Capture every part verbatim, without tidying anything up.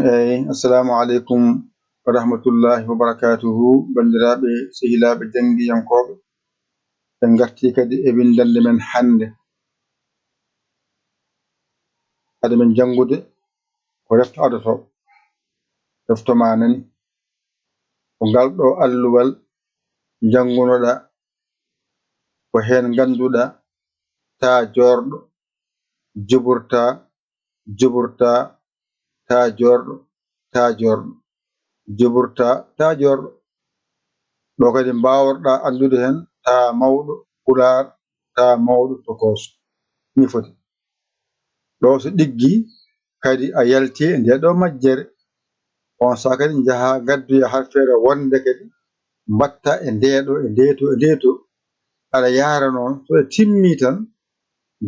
Eyi, assalamu aleykum wa rahmatullahi wa barakatuhu. Banndiraaɓe, sehilaaɓe, janngiyankooɓe, en ngartii kadi e winndannde men hannde. Hade men janngude ko refto adotoo, refto maa nani. Ko ngal ɗo alluwal njanngunoɗaa, ko heen ngannduɗaa taa joorɗo, juburtaa, juburtaa, taa joorɗo, taa joorɗo, juburtaa, taa joorɗo. Ɗo kadi mbaaworɗaa anndude heen taa mawɗo pulaar, taa mawɗo tokooso. Nii foti. Ɗo so ɗiggi kadi a yalti e ndee ɗo majjere. On saa kadi njaha ngaddoya harfeere wonde kadi mbatta e ndee ɗo, e ndee to, e ndee to. Aɗa yaara noon, so ɗe timmi tan,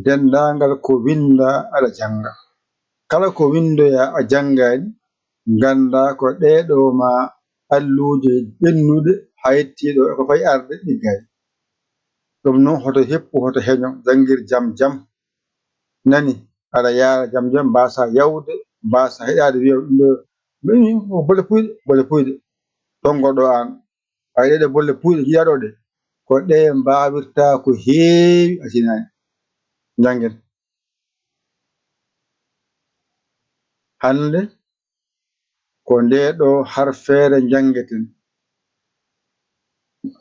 denndaangal ko winndaa aɗa jannga. Kala ko winndoyaa a janngaani, nganndaa ko ɗee ɗo maa alluuje ɓennuɗe haa yettii ɗo e ko fayi arde ɗiggaani. Ɗum noon hoto heppu, hoto heño, janngir jam jam. Nani, aɗa yaara jam jam, mbaasa yawde, mbaasa heɗaade wiya ɗum ɗo, ɗum ɗo bolle puyɗe, bolle puyɗe. Tonngo ɗo aan. Ay ɗeɗe bolle puyɗe jiyaɗo ɗe, ko ɗe mbaawirta ko heewi a sinaani. Njanngen. Hannde ko ndee ɗo harfeere njanngeten,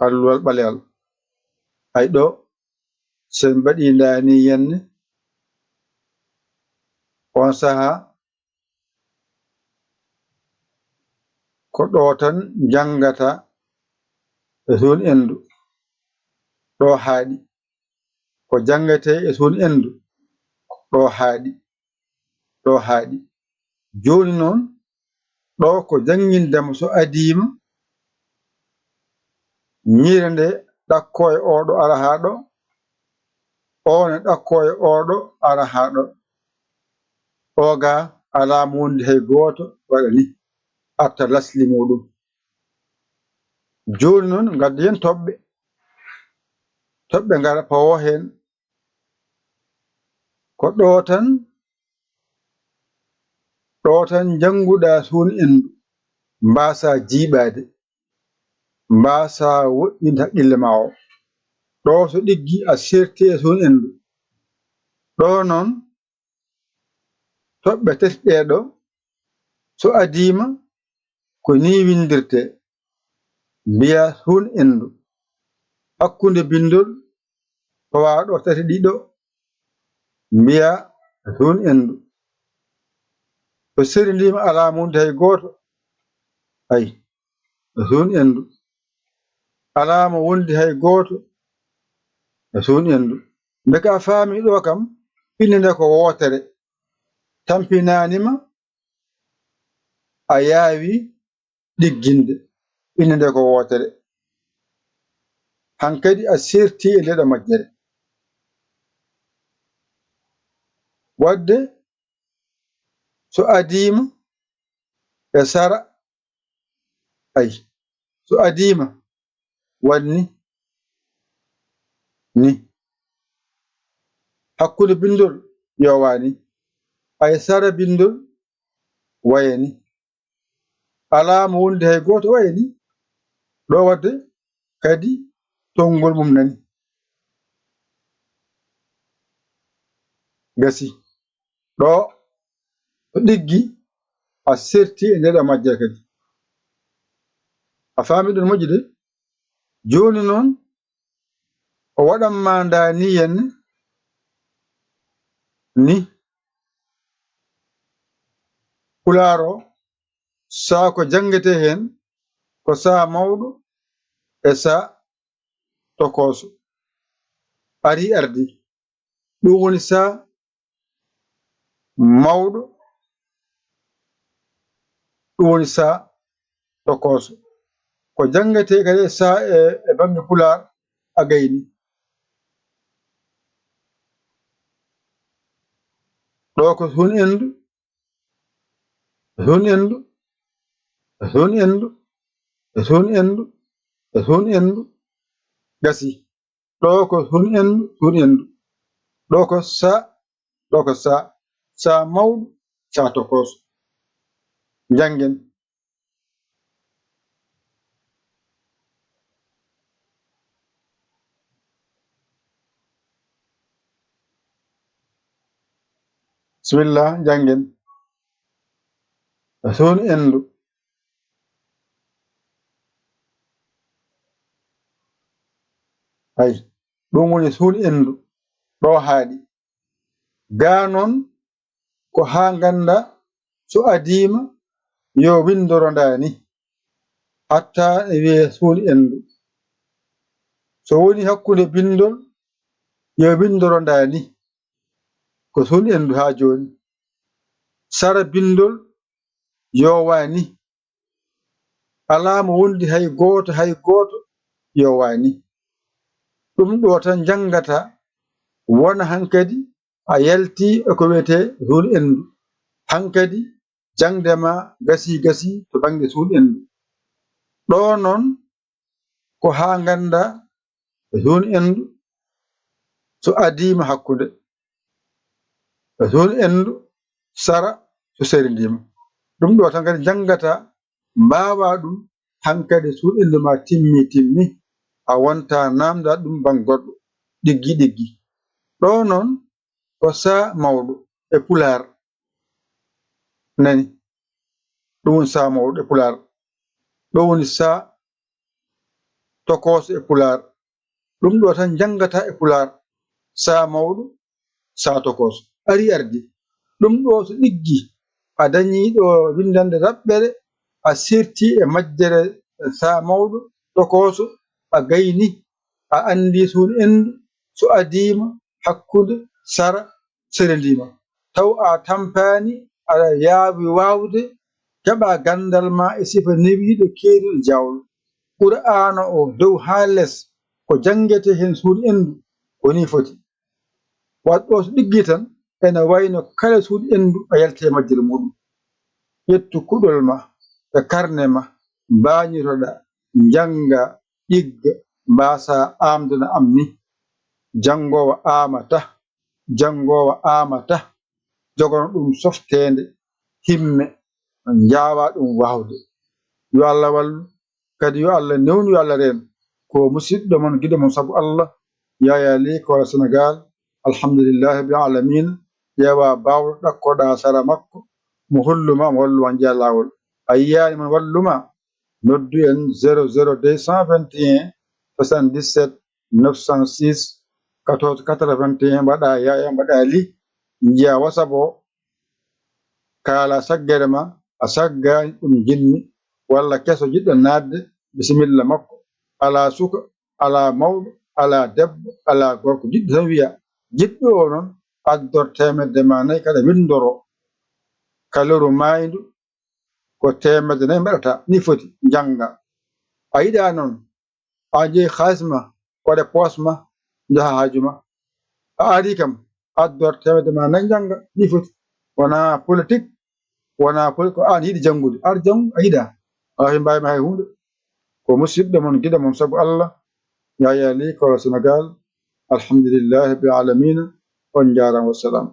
alluwal ɓalewal. Ay ɗo, so en mbaɗii ndaa nii yenne, on sahaa ko ɗo tan njanngata e suun endu, ɗo haaɗi. Ko janngetee e suun endu, ɗo haaɗi, ɗo haaɗi. Jooni noon, ɗo ko janngindema so adiima, ñiire nde ɗakkoo e oo ɗo ara haa ɗo, oo ne ɗakkoo e oo ɗo ara haa ɗo. Oo gaa alaa mo wondi hay gooto waɗa ni, arta lasli muuɗum. Jooni noon, ngaddoyen toɓɓe. Toɓɓe ngara pawoo heen. Ko ɗo tan, ɗo tan njannguɗaa suun endu, mbaasaa jiiɓaade, mbaasaa woɗɗinde haqqille maa o. Ɗo so ɗiggi a serti e suun endu. Ɗo noon, toɓɓe tati ɗee ɗo, so adiima, ko nii winndirtee, mbiyaa suun endu. Hakkunde binndol, fawaa ɗo tati ɗiɗo, mbiyaa suun endu. So serindiima alaa mo wondi hay gooto, ay, suun endu. Alaa mo wondi hay gooto, suun endu. Ndeke a faamii ɗo kam, innde nde ko wootere. Tampinaani ma, a yaawi ɗigginde. Innde nde ko wootere. Hankadi a serti e nde ɗo majjere. Waɗde so adiima e sara, ay, so adiima waɗ ni, ni. Hakkunde binndol yowa ni, ay sara binndol waya ni. Alaa mo wondi hay gooto waya ni. Ɗo waɗde kadi tonngol mum nani. Gasi. Ɗo ɗo ɗiggi, a serti e nde ɗo majjere kadi. A faami ɗum moƴƴi de? Jooni noon, o waɗan ma ndaa ni yenne, ni. Pulaar o, saa ko janngetee heen, ko saa mawɗo e saa tokooso. Arii ardii. Ɗum woni saa mawɗo, ɗum woni saa tokooso. Ko janngetee kadi e saa e, e bannge Pulaar a gayni. Ɗo ko suun endu, suun endu, suun endu, suun endu, suun endu, gasi. Ɗo ko suun endu, suun endu. Ɗo ko saa, ɗo ko saa. Saa mawɗo, saa tokooso. Njanngen. Bismillah, njanngen. Suun endu. Ay, ɗum woni suun endu. Ɗo haaɗi. Gaa noon, ko haa ngannda so adiima, yo winndoro ndaa ni, hatta e wiyee suun endu. So woni hakkunde binndol, yo winndoro ndaa ni, ko suun endu haa jooni. Sara binndol, yo waa ni. Alaa mo wondi hay gooto, hay gooto, yo waa ni. Ɗum ɗo tan njanngata, wona hankadi a yalti e ko wiyetee suun endu. Hankadi jaŋde ma gasii, gasii to bannge suun endu. Ɗo noon ko haa ngannda suun endu so adiima hakkunde. Suun endu sara so serindiima. Ɗum ɗo tan kadi njanngata, mbaawa ɗum hankadi suun endu ma timmi, timmi, a wonta naamnda ɗum banngorɗo, ɗiggi, ɗiggi. Ɗo noon ko saa mawɗo e pulaar. Nani? Ɗum woni saa mawɗo e pulaar. Ɗo woni saa tokooso e pulaar. Ɗum ɗo tan njanngata e pulaar. Saa mawɗo, saa tokooso. Ari ardi. Ɗum ɗo so ɗiggi, a dañii ɗo winndannde raɓɓere, a sirti e majjere saa mawɗo, tokooso, a gayni, a anndi suun endu, so adiima, hakkunde, sara, serendiima. Taw a tampaani, aɗa yaawi waawde keɓa ganndal ma e sifa newiiɗo keeriiɗo jaawɗo. Qur'aana o dow haa les ko janngetee heen suun endu, ko nii foti. Waɗ ɗo so ɗiggi tan, ene wayno kala suun endu a yalti e majjere muuɗum. Ƴettu kuɗol ma e karne ma, mbaañitoɗa, njannga, ɗigga, mbaasa aamdana am ni. Janngoowo aamata, janngoowo aamata, jogono ɗum softeende, himme, njaawa ɗum waawde. Yo Allah wallu, kadi yo Allah newnu, yo Allah reen. Ko musiɗɗo mon, giɗo mon sabu Allah, Yaya Ly, Koola Senegaal. Alhamdulillahi rabbil aalamiina. Ƴeewa baawɗo ɗakkoɗaa sara makko, mo hollu ma, mo wallu ma, njiya laawol. A yiyaani mo wallu ma, noddu en zéro zéro deux cent vingt et un soixante-dix-sept neuf cent six quatorze quatre-vingt-un, mbaɗa Yaya, mbaɗa Ly, njiya WhatsApp o, kaala saggere ma, a saggaani ɗum jinni, walla keso jiɗɗo naatde, bisimilla makko. Alaa suka, alaa mawɗo, alaa debbo, alaa gorko, jiɗɗo tan wiya. Jiɗɗo o noon, addor teemedde ma nayi kala winndoro. Kaleeru maayndu, ko teemedde nayi mbaɗata, ni foti, njannga. A yiɗaa noon, a jeyi kaalis ma, waɗe poos ma, njaha haaju ma. A ari kam, addor teemedde ma nayi njannga, ni foti. Wonaa politik, wonaa politik, ko aan yiɗi janngude. Ar janngu, a yiɗaa. A waawii mbawi ma hay huunde. Ko musiɗɗo mon, giɗo mon sabu Allah, Yaya Ly, Koola Senegaal. Alhamdulillahi rabbil aalamiina. On njaaraama, wassalam.